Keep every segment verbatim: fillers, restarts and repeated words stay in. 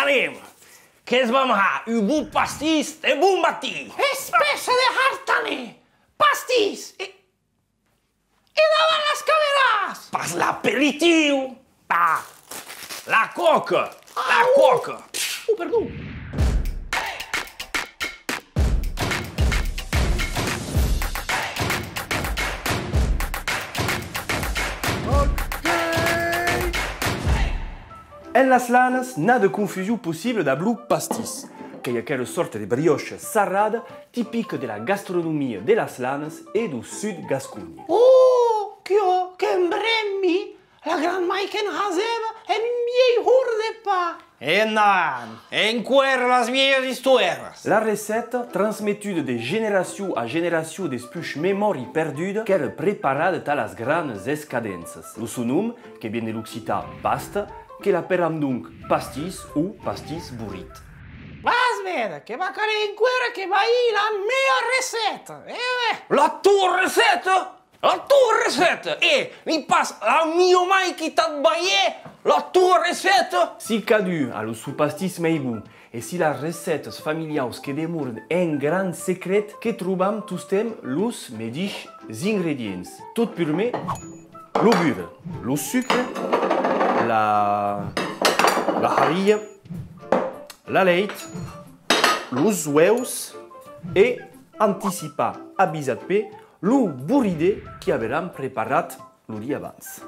Anem, que's vam har un bon pastís de bon matin. Espèça de hartanèr! Pastís! E, e davant las camèras! Pas l'aperitiu! Ah! La còca! La còca! Oh, perdon! En las Lanas, nada confusion possibla dab lo pastís, qu'ei aquera sòrta de briòcha sarrada tipica de la gastronomia de las Lanas e deu sud gascon. Oh, quiò, que'n brembi! La gran-mair que'n hasèva en un vielh horn de pan. Endavant! Enqüèra las vielhas istòrias! La recèpta, transmetuda de generacion a generacion despuish memòri perduda, qu'èra preparada tà las granas escadenças. Lo son nom, que vien de l'occitan pasta, que l'aperam donc pastís o pastís borit. Vas véder, que va caler enqüèra que balhi la mia recèpta, e ben! La tua recèpta? La tua recèpta! E, n'ei pas la mia mair qui t'at balhè la tua recèpta? Si cadun a lo son pastís mei bon, e si las recèptas familiaus que demoran en gran secret, que trobam tostemps los medish ingredients. Tot purmèr, lo burre, lo sucre, la, la haria, la lèit, los ueus e, anticipar, avisatz-pe, lo borider qui averam preparat lo dia abans.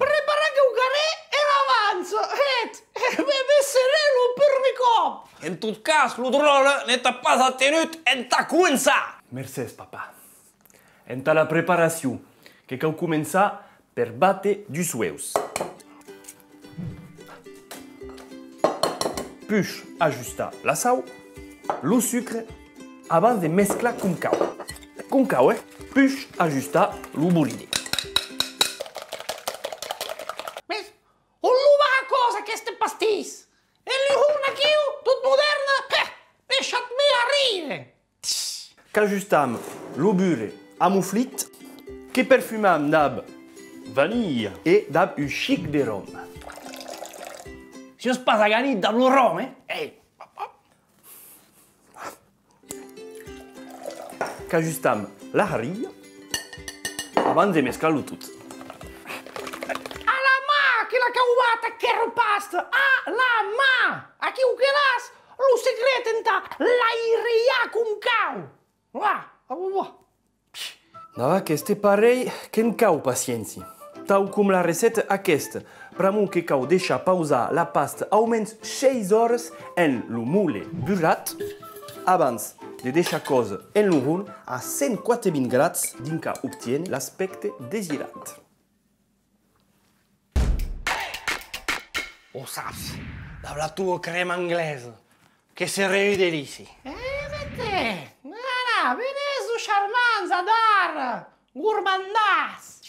Preparar quauquarren en avança, hèt, e me, me seré lo purmèr còp! En tot cas, lo dròlle ne t'a pas atenut entà començar! Mercés, papà. Entà la preparacion, que cau començar per bàter dus ueus. Puish ajustar la sau, lo sucre, abans de mesclar com cau. Com cau, eh? Puish ajustar lo borider. Mès on lo va aquò's, aqueste pastís? En un horn aquiu, tot modèrne? Pè, deishatz-me arríder! Qu'ajustam lo burre amoflit, que perfumam dab vanilha e dab un chic de rom. Siás pas aganit dab lo rom, eh? Ei! Qu'ajustam la haria abans de mesclar lo tot. A la man que la cau bàter aquera pasta! A la man! Aquiu que l'as, lo secret entà l'airejar com cau! Uà, a, uà, uà. Dab aqueste parelh que'n cau paciéncia. Tau com la recèpta aquesta, pr'amor que cau deishar pausar la pasta aumens sheis oras en lo mole burrat, abans de deishar còser en lo horn a cent quatre-vints grads dinc a obtiéner l'aspècte desirat. O saps, dab la tua crèma anglesa, que seré un delici. E ben te! Ara, venètz los charmants adara, gormandas!